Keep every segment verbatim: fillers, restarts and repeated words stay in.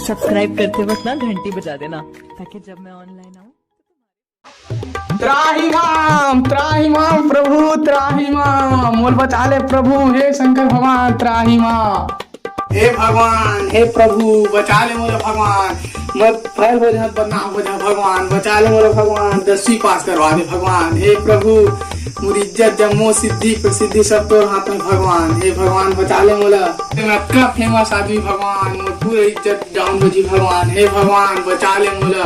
Subscribe करते वक्त ना घंटी बजा देना, ताकि जब मैं ऑनलाइन आऊँ। त्राहि माम, त्राहि माम प्रभु, त्राहि माम। मोला बचा ले प्रभु, हे शंकर भगवान, त्राहि माम। हे भगवान, हे प्रभु, बचा ले मोला भगवान। मैं फेल हो जाऊँ, बदनाम हो जाऊँ भगवान, बचा ले मोला भगवान। दसवीं पास करवा दे भगवान, हे प्रभु। मोर इज्जत, जम्मो सिद्धि प्रसिद्धि सब तोर हाथ में भगवान, हे भगवान, बचा ले मोला। मैं अतका फेमस आदमी भगवान, मोर पूरा इज्जत डाउन हो जी भगवान, हे भगवान, बचा ले मोला।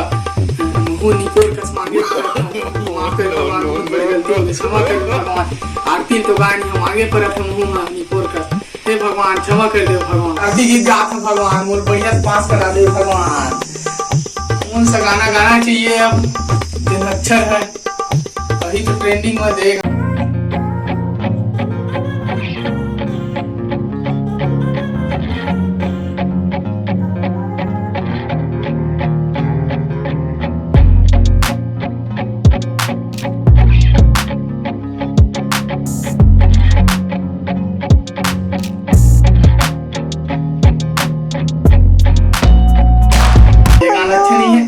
मुँह निपोर कस मांगे परत हूँ, माफ कर भगवान, बहुत बड़ी गलती हो गई, क्षमा कर भगवान। आरती तो गाय नहीं, हम मांगे परत हूँ मुँह मा निपोर कस। हे भगवान, क्षमा कर दे भगवान। आरती गीत गात हूँ भगवान, मोर बढ़िया से पास करा दे भगवान। कौन सा गाना गाना चाहिए अब, दिन अक्षर है। अभी तो ट्रेंडिंग में देख। ये गाना अच्छा नहीं है।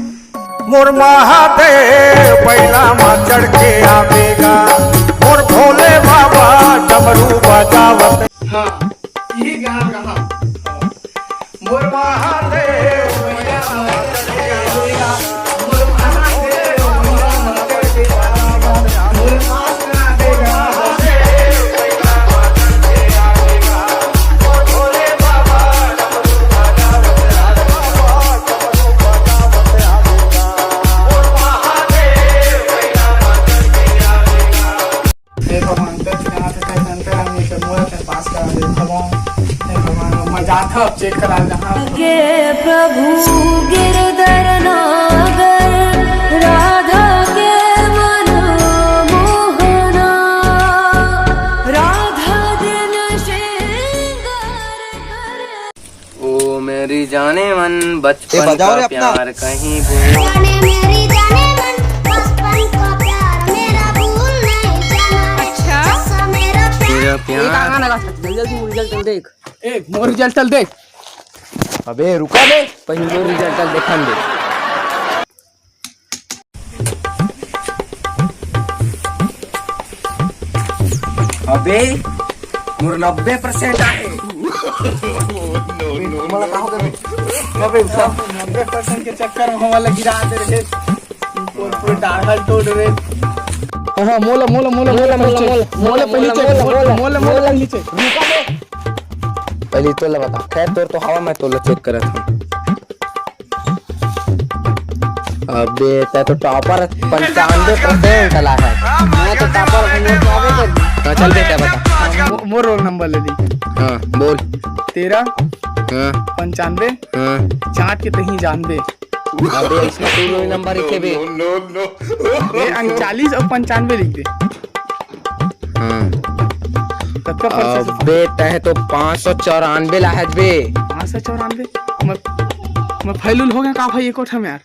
मोर महादेव बैला मा चढ़ के आवेगा, मोर भोले बाबा डमरू बजावत। हाँ, ये गाना कहा। मोर महादेव बैला मा चढ़ के आवेगा, मोर महादेव बैला मा चढ़ के आवेगा, मोर महादेव। हे भगवान, दस जगह से कहीं अंतर आने से मोला के पास करा दे भगवान। हे भगवान, मैं जात हूँ, चेक करा जहाँ। के प्रभु गिरधर नागर, राधा के मन मोहना, राधा दिन श्रृंगार करे। ओ मेरी जाने मन, ए, बचपन बजाओ का रे अपना। प्यार कहीं भूल। जाने मेरी जाने मन, बचपन का प्यार मेरा भूल नहीं जाना रे। अच्छा। जैसा मेरा प्यार। तेरा ये प्यार। गाना लगा सकते, जल्दी जल्दी रिजल्ट देख। ए, मोर रिजल्ट चल देख। अबे रुका बे, पहले मोर रिजल्ट चल देखन दे। अबे, मोर नब्बे परसेंट आए। तुम्हारा कहाँ हो गया बे? अबे, सब नब्बे परसेंट के चक्कर में हमारा गिरा दे रहे। पूरे, पूरे डाढ़ल तोड़ रहे। हाँ, हाँ, मोला, मोला, मोला, मोला, मोला, मोला, मोला, मोला, मोला, मोला, मोला, मोला, मोला, मोला, नीचे। रुका बे। पहले तोला बता। खैर, तोर तो हवा, मैं तोला चेक करत हूँ। अबे, तै तो टॉपर पंचानवे परसेंट ला है। मैं तो टॉपर हूँ, मोर तो आवे कर। हाँ, चल बेटा, बता। मो-, मोर रोल नंबर ले ली। हाँ, बोल। तेरह। हाँ। पंचानवे। हाँ। चाट के तहीं जानबे। अबे, इसमें तू रोल नंबर लिखे बे। ए, उनचालीस और पंचानवे लिख दे। हाँ। कतका परसेंट से अबे, तै तो पाँच सौ चौरानवे लाहत बे। पाँच सौ चौरानवे? मैं, मैं फैलूल हो गया का भाई, एको ठम यार?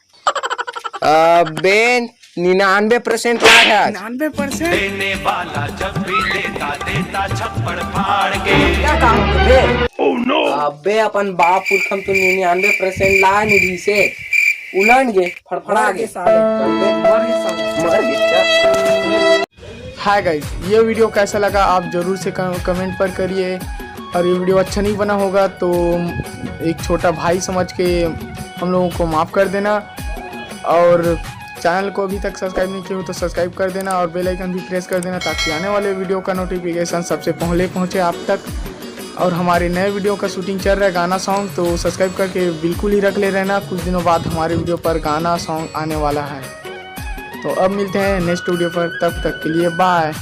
अबे, निन्यानवे परसेंट लाहत। निन्यानवे परसेंट? देने वाला जब भी देता, देता छप्पड़ फाड़ के। क्या काम होता बे? अबे, अपन बाप पुरखा तो निन्यानवे परसेंट ला नहीं दी से। उलट गे, फड़फड़ा गे। साले। मर गे साले। मर गे क्या? हाय गाइस, ये वीडियो कैसा लगा आप जरूर से क-, कमेंट पर करिए, और ये वीडियो अच्छा नहीं बना होगा तो एक छोटा भाई समझ के हम लोगों को माफ़ कर देना, और चैनल को अभी तक सब्सक्राइब नहीं किए हो तो सब्सक्राइब कर देना और बेल आइकन भी प्रेस कर देना, ताकि आने वाले वीडियो का नोटिफिकेशन सबसे पहले पहुंचे आप तक। और हमारे नए वीडियो का शूटिंग चल रहा है, गाना सॉन्ग, तो सब्सक्राइब करके बिल्कुल ही रख ले रहना। कुछ दिनों बाद हमारे वीडियो पर गाना सॉन्ग आने वाला है। तो अब मिलते हैं नेक्स्ट वीडियो पर, तब तक के लिए बाय।